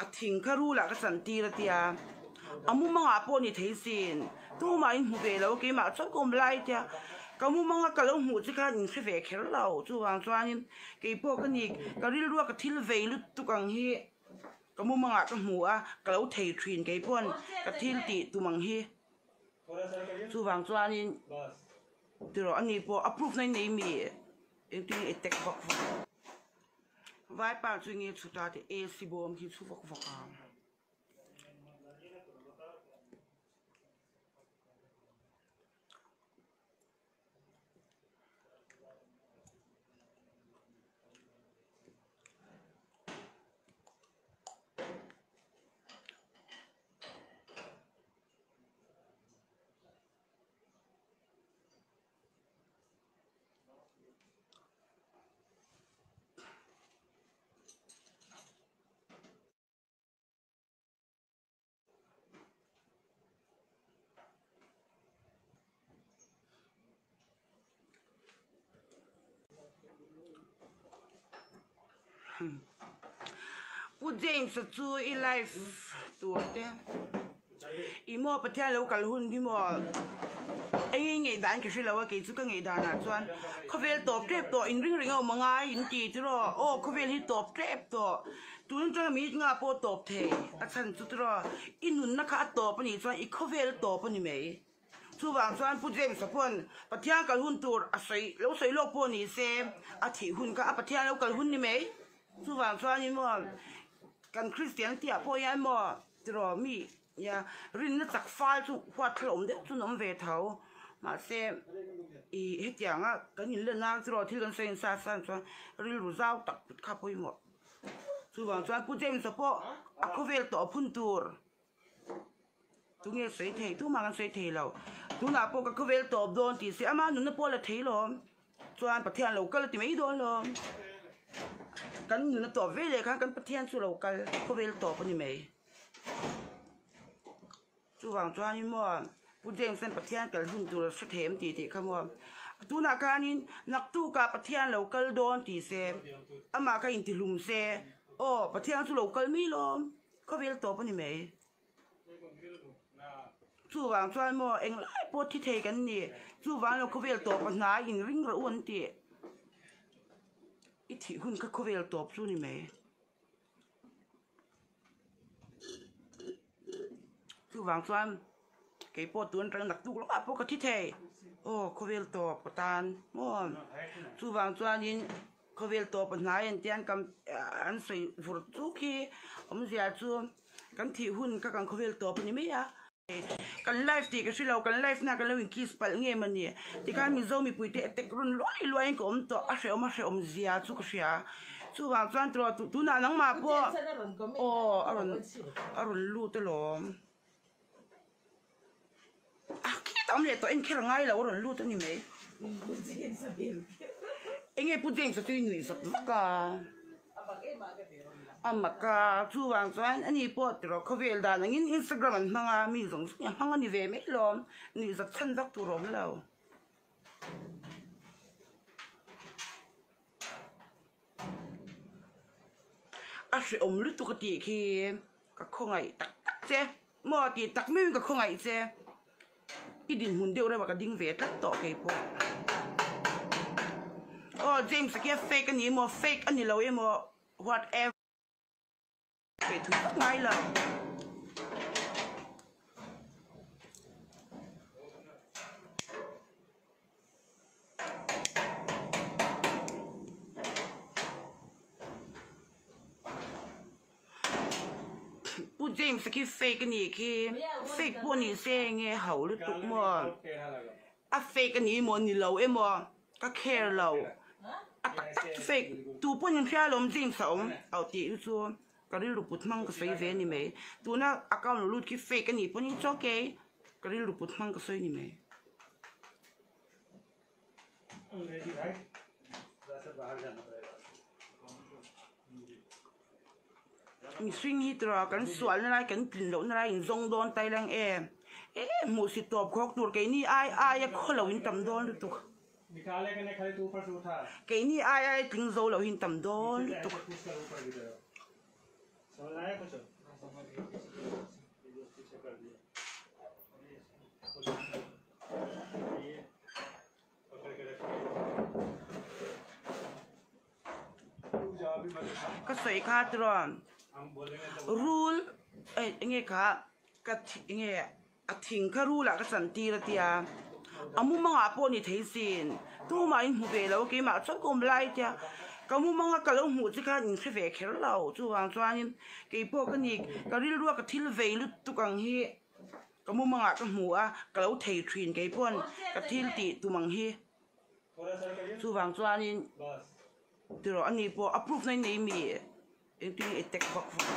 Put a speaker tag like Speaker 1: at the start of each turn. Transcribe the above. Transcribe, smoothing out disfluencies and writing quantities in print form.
Speaker 1: A thing kha rulah ka chantir a tia, a mumangah pawh ni thei sin, tumah in hmu ve lo keimah chauh ka awm lai tia, ka mumanga ka lo hmuh che khan in hre ve kher lo, chuvang chuanin keipawh ka ni ka rilrua ka thil vei lutuk ang hi ka mumangah ka hmu a, ka lo thei thin keipawn ka thil tih tum ang hi, chuvang chuanin tiraw ani pawh a proof na in nei mi engtin nge i tek vak vak. Vaipa chu nge chhuta te AC bawm khi chhu vak vak a. Pu James-a chu i live tur te. I maw Pathian lo kal hun hi maw eng nge ngaihdan ka hre lo a kei chu ka ngaihdan ah chuan khawvel tawp tep tawh in ring reng a awm a ngai in ti tiraw aw khawvel hi tawp tep tawh tun atanga minute nga pawh tawp thei a chhan chu tiraw i nunna kha a tawp a nih chuan i khawvel tawp a ni mai chuvang chuan Pu James-a pawn Pathian kal hun tur a sawi lo sawi lawk pawh ni se a thih hun kha a Pathian lo kal hun ni mai chuvang chuan in maw kan Kristian tih ah pawh hian maw. Tiraw mi nia rinna chak fal chu huat thla awm deuh chu an awm ve tho mahse ih hetianga kan inlen a tiraw thil kan sawi nasa san chuan rilru zau tak put kha pawimawh chuvang chuan Pu James-a pawh a khawvel tawh phun tur tunge sawi thei tumah kan sawi thei lo tunah pawh ka khawvel tawp dawn tih se ama nunna pawh a la thei lawm. Chuan Pathian lo kal a ti mai dawn lo. Kan nuna tawp ve leh khan kan Pathian chu lo kal khawvel tawp a ni mai. Chuvang chuanin maw Pu James-a'n Pathian kal hun tur a hre thei em tih tih kha maw. Tunah khanin naktukah Pathian lo kal dawn tih se amah kha intihlum se aw Pathian chu lo kal mai lawm khawvel tawp a ni mai. Chuvang chuan maw englai pawh thi thei kan ni. Chuvang lo khawvel tawp a hnai in ring rawh u an ti. I thih hun kha khawvel tawp chu ni mai. Chuvang chuan kei pawh tun atang naktuk lawkah pawh ka thi thei. Aw khawvel tawp ka tan maw. Chuvang chuanin khawvel tawp a hnai an tiang kam an sawi vur chuk hi awmzia chu. Kan thih hun ka kan khawvel tawp a ni mai a. Kan live tih ka hre lo, kan live na kan lo in kiss palh nge maw ni? Tikhan Mizo mipui te attack rawn luai luai in ka awm tawh, a hrehawm a hrehawm zia chu ka hria. Chuvang chuan tiraw tunah nangmah pawh aw a rawn a rawn lut alawm. A khitah awm leh tawh en kher a ngai lo a rawn lut a ni mai. Enge Pu James a chu i nuih zat vak a. A mak a, chuvang chuan ani pawh tiraw khawvel dan angin Instagram an hmang a, mi zawng zawng hi a hmang a ni ve mai lawm, nuih zat chhan vak tur a awm lo. A hrehawm lutuk a tih khi ka khawngaih tak tak che maw tih tak meuhin ka khawngaih che i dinhmun deuh reuh ah ka ding ve tlat tawh kei pawh aw James a khi a fake a ni emaw fake a ni lo emaw whatever. Ve thui vak ngai lo. Pu James a khi fake a nih khi fake pawh ni se enge ho lutuk maw a fake a ni emaw ni lo emaw ka care lo a tak tak chu fake tu pawhin in hria alawm James a awm auh tih hi chu ka rilru put hmang ka sawi ve a ni mai tuna account lo lut khi fake a nih pawhin it's okay ka rilru put hmang ka sawi a ni mai. Mihring hi tura kan sualna lai kan tlin lohna lai in zawng dawn tai lang em e hmuh si tawp khawk tur keini ai aia khaw lo in tam dawn lutuk keini ai aia tling zo lo hi in tam dawn lutuk. Ka sawi kha tiraw rul eng nge kha ka eng nge a thing kha rulah ka chantir a tia a mumangah pawh ni thei sin tumah in hmu ve lo keimah chuan ka awm lai tia ka mumanga ka lo hmuh che khan in hre ve kher lo chuvang chuanin keipawh ka ni ka rilrua ka thil vei lutuk ang hi ka mumangah ka hmu a ka lo thei thin keipawn ka thil tih tum ang hi chuvang chuanin tiraw ani pawh a proof na in nei mi engtin nge i tek vak vak.